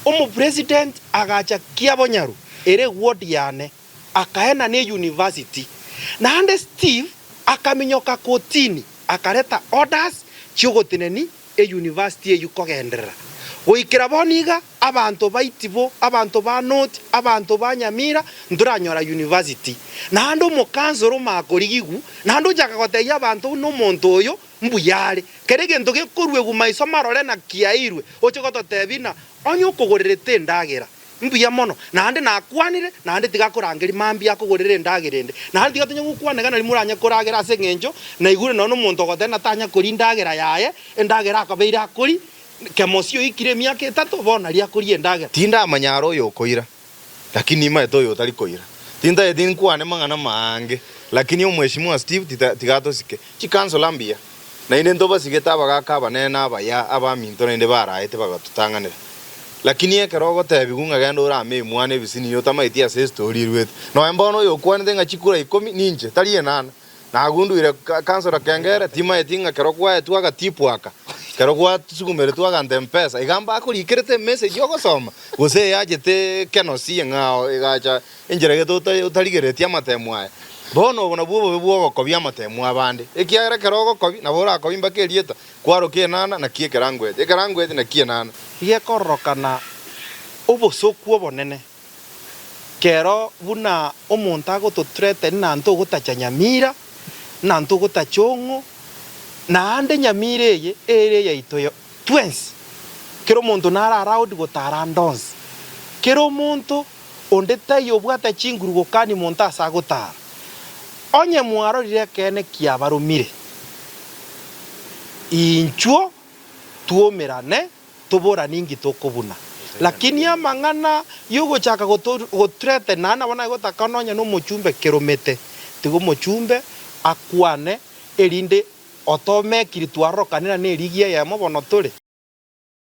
Omopresident agacha Kiabonyaru ere eward yane akaenana euniversity. Naende Steve akaminyoka kotini akareta orders chiogoteneni euniversity eyio kogenderera. Goikera bono iga abanto ba Itibo, abanto ba North, abanto ba Nyamira ntoranyora university. Naende omokansoro omakorigigwu naende ochaka gotebia abanto buna omonto oyo mbuya are. Kera egento gekoruegwa maiso marore na kiairwe, oche gototebia ng'a onye okogorerete endagera, mbuya mono, naende nakwanire, naende tiga akorangerie mambia akogorere endagera ende. Naende tiga tonya gokwana iga nari moranye koragera ase eng'encho naigure nonya nomonto ogoteba ng'a tanya koria endagera yaye, endagera akabeire akoria, kemosi oikire emiaka etato, bono nari akoria endagera. Tindamanya are oyokoira. Lakini nimaete oyo otari koira. Tintageti nkwane mang'ana maange, lakini omweshimiwa Steve tita tiga atosike. Chikansula mbuya, naende ntobasigete abagaka abanene na abaya abaminto naende baraete bagatotang'anera. Lakini ekero ogotebigwa ng'a genda orame emwana ebisini otamaeti ase estory eruete. Nonya mbono oyo okwanete ng'a chikura ikomi ninche, tari enana. Nagunduire councillor Kengere, timaeti ng'a kero gwaetwe agatipu aka, kero gwasugumeretwe aganta mpesa, iga mbakorikerete emessage ogosoma, gose eyachete kenosi eng'ao egacha enchera gete ota otarigereretie amatemu aya. Bono obo nabwo obobe bwa ogokobia amatemu abande, ekiagera ekero ogokobia nabo orakobie mpaka erieta, kwaroka enana naki ekerango eke, ekerango eke naki enana. Gekororokana obosoku obonene Kero buna omonto agotothreaten na ntogotacha Nyamira, na ntogotacha ong'o, naende Nyamira eye ere eyaito yo twensi. Kera omonto nare allowed gotara ande onsi. Kera omonto onde taiyo obwate chinguru gokania monto ase agotara. Onye mwarorire ekeene kiabaromire, inchuo twuomerane. Toborani inki tokobuna. Lakini amang'ana y'ogochaka gothreatena nabo naye gotaka nonya nomochumbe keromete, tiga omochumbe akwane erinde otomekiri twarorokanera nerigi eyemo bono tore.